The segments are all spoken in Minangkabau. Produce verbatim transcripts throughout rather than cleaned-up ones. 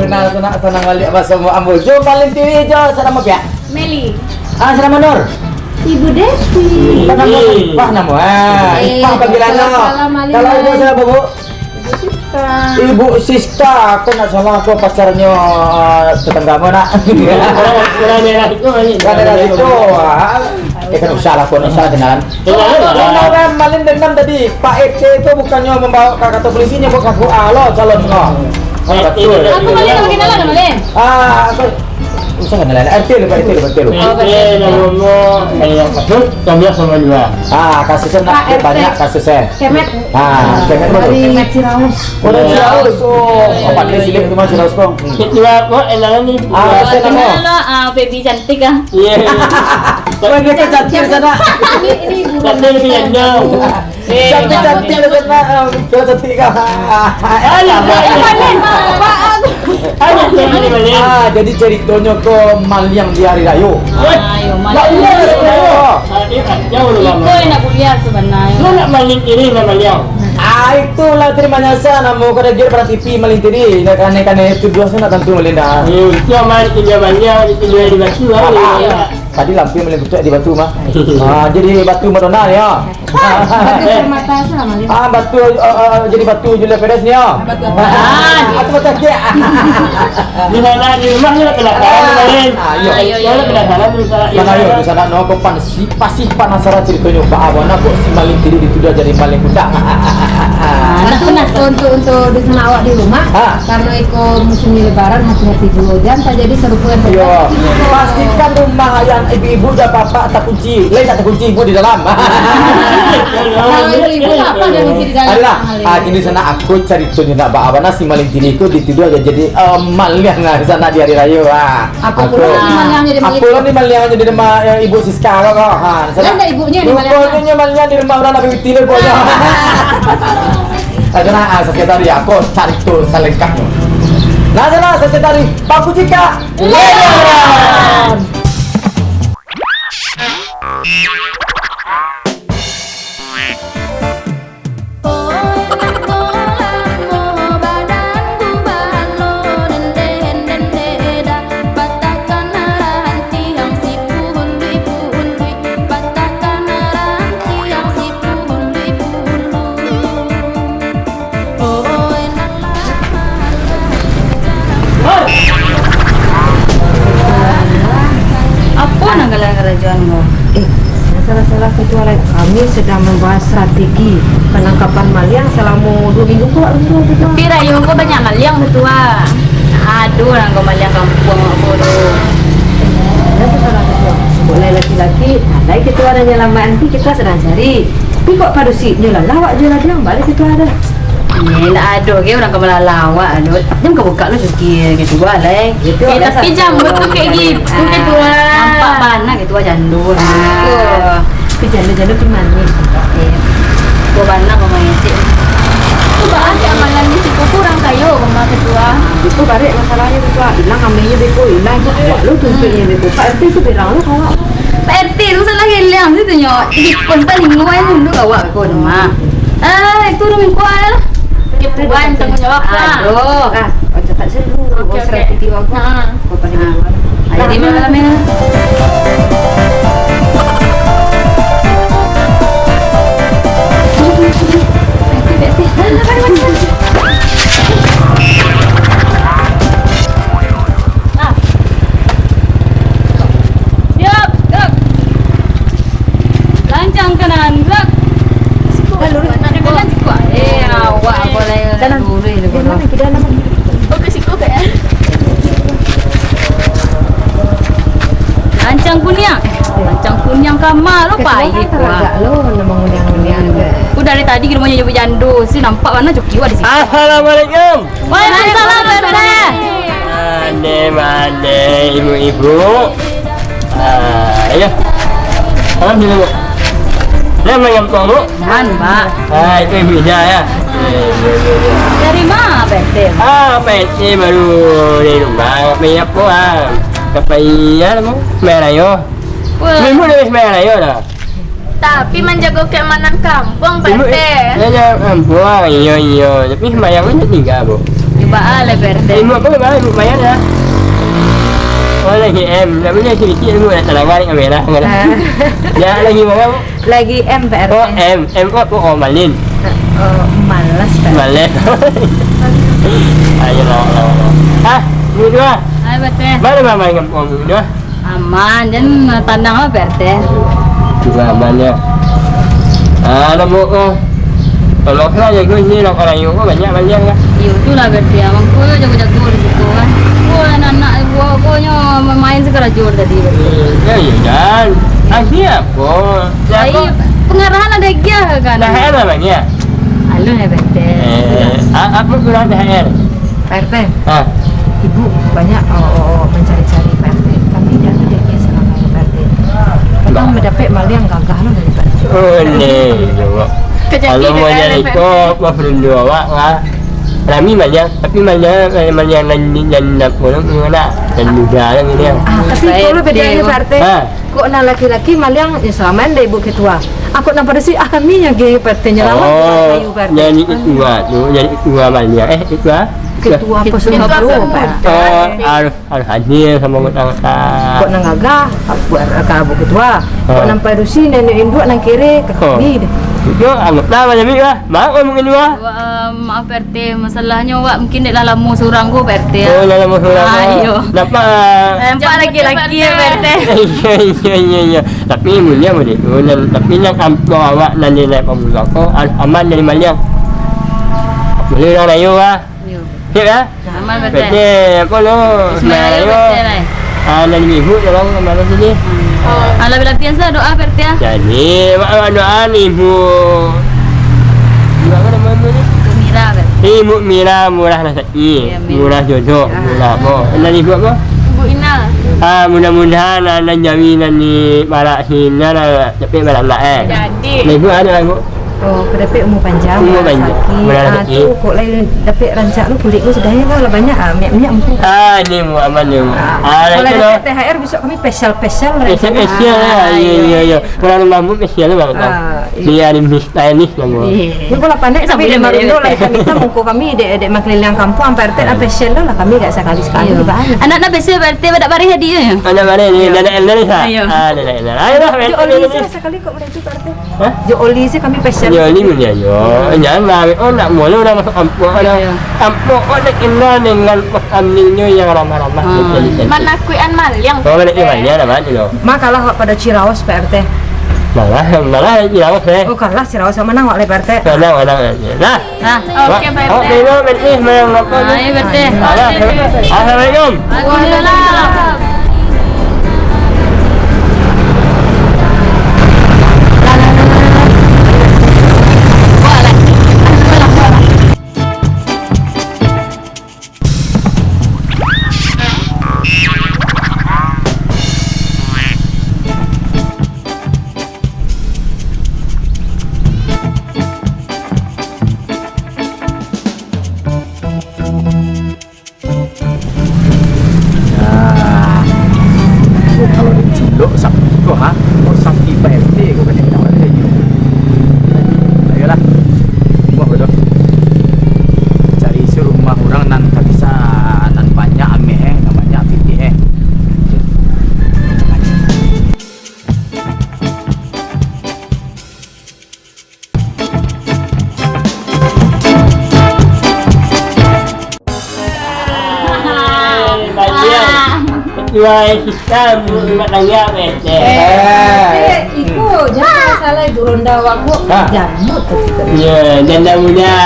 Nah, sanang, sanang baliak basamo ambo. Jo malin tiri jo, sanan ma, Piak? Meli. Ah, sanan ma, Nur? Ibu Desi. Sanan ma, Ipah namo? Ah, Ipah panggilannya. Kalau Ibu siapa, Bu? Ibu Siska. Ibu Siska, aku nak salah, aku pacarnya, ah, tetangga ma, nak? Kurang daerah situ, ah. Eh, kan usah lah, kau usah kenalan. Kalau orang malin dendam tadi, Pak R T itu bukannya membawa ka kantor polisi, nyo bawa ka K U A lo calon ko. Betul. Aku malin, aku kenalan, malin. Ah, aku usah kenalan. R T lo, Pak R T lo, betul lo. R T lo, nomor, eh, yang satu, sebelas sama dua. Ah, kasusnya nak banyak kasusnya. Kemet. Ah, kemet betul. Dari Ciraus. Oh, dari Ciraus. Oh, pandai silik tu mah Ciraus ko. Hmm. Ketua apa? Eh, nama ni? Ah, ketua apa nama? Kenal lo, ah, Feby cantik ah. Iya. Wah, dia kan cantik sana. Ini, ini bukan. Tapi lebih ganteng. Eh, cantik, cantik lah sana. Ah, kalau cantik kah? Alah, alah, alah. Ah, jadi caritonyo ko maliang di hari rayo. Ayo, maliang. Lah, iya, sebenarnya. Ah, ini kan jauh dulu, Bang. Iko yang nak kuliah sebenarnya. Lu nak malin tiri, nak maliang? Ah, itulah tiri manyasar, namo ko dah giat pernah T V malin tiri. Nak kanai-kanai tu dua sana tantu malin dah. Eh, itu aman, tinggal maliang, tinggal di batu, ah. Iya. Tadi lampiang malin kutuak di batu mah. Ah, jadi batu Madonna ya. Batu permata salah, malin. Ah, batu, eh, eh, jadi batu Julia Perez ni ya. Batu apa? Ah, aku batu akik. Di mana, di rumah ni nak penasaran, malin. Ah, iya. Ayo, ayo, ayo. Nak penasaran, penasaran. Mana yo di sana no, kau pan-, si, pasti penasaran caritonyo. Baa bana kok si malin tiri dituduah jadi malin kutang. Ah, nah, untuk, untuk, untuk di sana awak di rumah, ah. Karena iko musim lebaran, hati-hati juo. Jangan terjadi serupa yang terjadi. Iyo. Pastikan rumah yang ibu-ibu dan bapak takunci. Lain tak takunci ibu di dalam. Kalau ibu-ibu tak apa ada kunci di dalam. Alah, ah, kini sana aku caritonyo nak baa bana si malin tiri ko dituduah jadi, eh, maliang lah di sana di hari rayo. Ah. Apa pulo di maliang jadi maliang? Apa pulo di maliang jadi rumah, eh, Ibu Siska ko, ko. Ha, lah, ndak ibunyo di maliang. Rupanya maliang di rumah urang, tapi bitin pokoknyo. Ayo nah, ah, sakali tadi aku carito salengkapnyo. Nah, sana sakali tadi, Pak Kujika. Lebaran. Apo nan kalian karajoan ko? Eh, jangan salah-salah, Ketua, lai. Kami sedang membahas strategi penangkapan maliang salamo duo minggu ko, Ketua. Tapi rayo ko banyak maliang, Ketua. Ado urang ko maliang kampuang apo tu. Jangan salah, Ketua. Buek lai laki-laki, lai Ketua nan nyalamaik, nanti Ketua sadang cari. Tapi kok padusi nyo lah, lawak jo lah, bilang baliak Ketua dah. Eh, ndak ado ge urang ka malalau awak, Dut. Jan ka buka lu cuki gitu, Ketua, lai. Eh, tapi jan buat tu kayak gitu, Ketua. Nampak bana Ketua jando. Ah. Tapi jando-jando tu manih. Eh, Ketua bana kau main cik. Tu baa cik amalan di situ kurang kayo rumah Ketua. Itu barek masalahnyo, Ketua. Ilang ameh nyo beko, ilang. Awak lu tuntuiknyo beko. Pak R T tu bilang lu kawan. Pak R T tu salah geliang tu, tu nyo. Ih, kon talingo aja dulu awak ko tu mah. Ah, itu rumah kuah lah. Kepuan tanggung jawab lah. Aduh. Ah, oh, cepat sih lu. Oke, oke. Strategi awak. Ha. Kau pandai duluan. Ayo, di mana malam ni? Ah. Siap, gerak. Lancang kanan, gerak. Siku. Kanan siku. Eh, awak boleh. Kanan. Dulu, dulu. Di mana kita nak? Oh, ke siku, Kak, ya? Lancang kuniang. Eh, lancang kuniang kama lo, Pak. Iya, Pak. Lo, nama kuniang-kuniang. Aku dari tadi di rumahnya jemput jando, si nampak mana joki wak di sini. Assalamualaikum. Waalaikumsalam, Pak R T. Mande, mande, ibu-ibu. Ah, iyo. Salam dulu, Bu. Lah, manyampang, Bu? Nan, Pak. Ah, itu Ibu Ida, ya? Dari mana, Pak R T? Ah, Pak R T baru dari rumah. Ngapain apa, ah? Ngapain, ya, Bu? Main rayo. Wah. Ibu dari main rayo dah. Tapi manjago keamanan kampuang, Pak R T. Iyo, iyo, kampuang, iyo, iyo. Tapi sumbayang kan tingga, Bu. Di Baa lai, Pak R T? Ilmu apa, Bang? Ilmu lumayan, ya. Oh, lagi M. Namanya sedikit ilmu, nak terang balik kamera. Ah. Ya, lagi mana, Bu? Lagi M, Pak R T. Oh, M. M apa? Oh, malin. Oh, malas, Pak. Malas. Ayo, lah, lah, lah. Ah, ini dua. Hai, Pak R T. Mana Mama dengan Om ini dua? Aman, jan tanang lah, Pak R T. Itu aman, ya. Ah, namo ko. Kalau kena jago ini, lah, kalau iyo ko banyak maliang, kan? Iyo, tu lah, Pak R T. Abang ko jago-jago di situ, kan. Ko anak-anak buah ko nyo main sakarajo tadi, Pak R T. Hmm, ya, iya, kan. Akhirnya apa? Ai, pangarahan ado agiah, kan? Dah, kan, Bang, ya? Alun, ya, Pak R T. Eh, a-, apa kurang T H R? Pak R T, ah, ibu banyak, oh, oh, oh, mencari-cari Pak R T. Kami jadi dia selama Pak R T. Pernah mendapat maliang gagah lo dari Pak R T. Oh, ni, ya, Pak. Kejadian. Kalau mau dari Pak R T. Jadi kau, Pak Fernando, awak, ah, rami maliang, tapi maliang, eh, maliang nan, nan, nan, nan, nan muda lah, gitu, ya. Ah, tapi kalau bedanya, Pak R T. Ha. Kok nan laki-laki maliang, ya, salamaik dek Ibu Ketua. Kok nan padusi, ah, kami nyo ge, Pak R T, nyalamat. Oh, kayu, Pak R T. Jadi ketua tu, jadi ketua maliang. Eh, ketua? Ketua. Ketua pemuda, pemuda, Pak R T. Oh, harus, harus hadir sama anggota-anggota. Kok nan gagah, ka Ibu Ketua. Kok nan padusi, nenek induak nan kere, ka kami deh. Yo, anggota banyak lah. Maaf, mungkin dua. Wah, maaf, Pak R T, masalahnyo awak mungkin dek lah lamo surang ko, Pak R T, ah. Oh, lah lamo surang ko. Ah, iyo. Nampak, ah. Nampak laki-laki, Pak R T. Iyo, iyo, iyo, iyo. Tapi mulia mulia tu, nan, tapi nan ampo awak nan di naik pamula ko, al-, aman dari maliang. Boleh urang rayo, ah. Iyo. Siap, ah? Aman, Pak R T. Pak R T, apa lo? Ismail, nah, Pak R T, ayo. Nah. Ah, nan di minggu, tolong, mana sini? Hmm. Ah, labiah-labiah sa doa, Pak R T, ah. Jadi, mak, mak doa ni, Bu. Bu apa nama ibu ni? Bu Mira, Pak R T. Eh, Bu Mira, Murah Nasaki. Iya, amin. Murah jodoh, ah, murah apa? Nan ibu apa? Bu Ina. Ah, mudah-mudahan, ah, nan jawi nan di marak sini, ah, tapi marak nak, eh. Jadi. Nah, ibu ada, ibu? Oh, kadapek umur panjang, umur panjang, sakit. Murah, ah, sakit. Tu kok lai dapek rancak tu, kulik tu sudah ya, lah banyak, ah, minyak-minyak mungkin. Ah, ni mu-, aman ni mu. Ah, ah, kalau itu dapek lah. T H R besok kami spesial-spesial lah. Spesial-spesial lah. Ah, iya, iya, iya, iya. Kurang rumah mu spesial lah, Bang. Ah, iya. Dia ada mis-, eh, mis lah, Bang. Iya. Ni kalau panek tapi dia marundo lah, hitam-hitam muka kami, dek, dek makliliang kampung, Pak R T lah spesial lah, kami gak sekali-sekali, iya, Bang. Anak-anak biasa Pak R T, dak bareh hadiah ya? Anak bareh ni, iya. Anak Elder ni, Pak? Iya. Ah, anak Elder. Ayo lah, Pak R T. Cik Oli ni, saya sekali kok boleh tu, Pak R T. Hah? Jo oli se kami pesen. Jo oli mun yo. Jangan lah, oh, nak mulu dah masuk kampung dah. Iya. Kampung ko dikenal dengan pos ambilnyo yang ramah-ramah. Hmm. Betul, betul. Manakuikan maliang. Oh, manakuikan maliang lah, Mak, tu. Mak kalah awak pado Ciraos, Pak R T. Malah, malah Ciraos, eh. Oh, kalah Ciraos, sama nang awak le, Pak R T. Sama nang awak le. Nah. Nah, oke, Pak R T. Oh, memang, memang, memang apa ni? Ayo, Pak R T. Alah. Assalamualaikum. Waalaikumsalam. Nah, ko kalau dicilok sapi ko, ha? Ko sapi Pak R T ko, kena kena Pak R T nyo. Ayolah. Buah ko tu. Cari isi rumah urang nan ka bisa, nan banyak ameh, eh, nan banyak pitih, eh. Ketua kita buat tangga, Pak R T. Eh, iko jangan salah, itu ronda awak ko jamut. Ya, janda muda.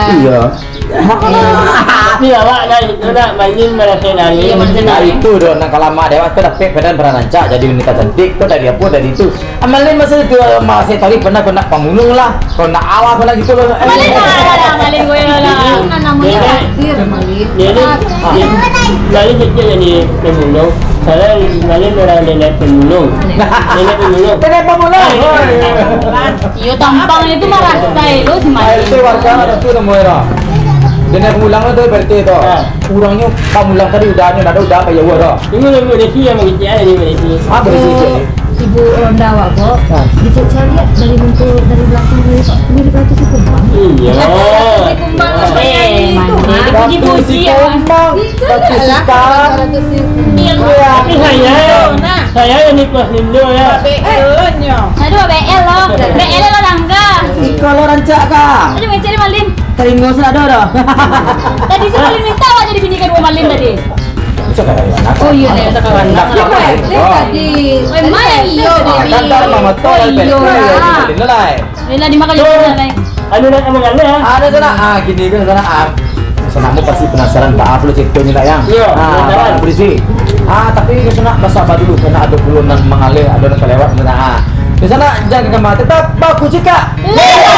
Iya. Tapi awak dah itu dah, Manjin merasa dari. Iya, Manjin. Nah, itu doh, nak kalamak dewek, ko dapek badan pernah rancak, jadi wanita cantik, ko dari apa, dari itu. Amalin masa itu, masa tadi pernah ko nak pamulung lah, ko nak awak, ko nak gitu lah. Amalin lah, Amalin gue lah. Ini namanya takdir, Amalin. Jadi, jadi, jadi jadi pemulung. Soalnya Amalin orang nenek pemulung. Nenek pemulung. Nenek pemulung. Iyo, tampang itu marasai lo si Amalin. Itu warga ada tu nama era. Nenek pemulung tu berarti tu. Ah. Urangnyo pamulang tadi udahnyo, ndak ado udah ka jauah dah. Tunggu dulu, Desi yang mangecek aja ni, Desi. Ah, Desi. Ibu ronda awak ko, dicek-cek liak dari muka, dari balakang tadi ko, mirip Ratu Sikumbang. Iyo. Ratu Sikumbang lah. Eh, penyanyi tu, mandi. Ha? Dipuji-puji awak. Ratu Sikumbang. Iyo. Tapi saya, saya yang nikah Lindo ya. Eh. Aduh, B L lo. B L lo langga. Iko lo rancak ka. Aduh, mencari Malin. Taringo sudah ado dah. Tadi si Malin minta awak jadi bini kedua Malin tadi. Oh iyo, dah. Dah kawan. Dah kawan. Oi, main iyo, ah, kan dah mama tu lah. Iyo lah. Ini lah dimakan. Anu nak ngomong anu, ah. Ada sana, ah, gini kan sana, ah. Sana mu pasti penasaran, Pak, apa lo ceritanya nak yang? Iyo, ah, penasaran. Polisi. Ah, tapi ini sana basaba dulu, karena ada pulo nan mangalih, ada nan kalewat, sana, ah. Di sana jangan kemana, tetap baku cika. Iya.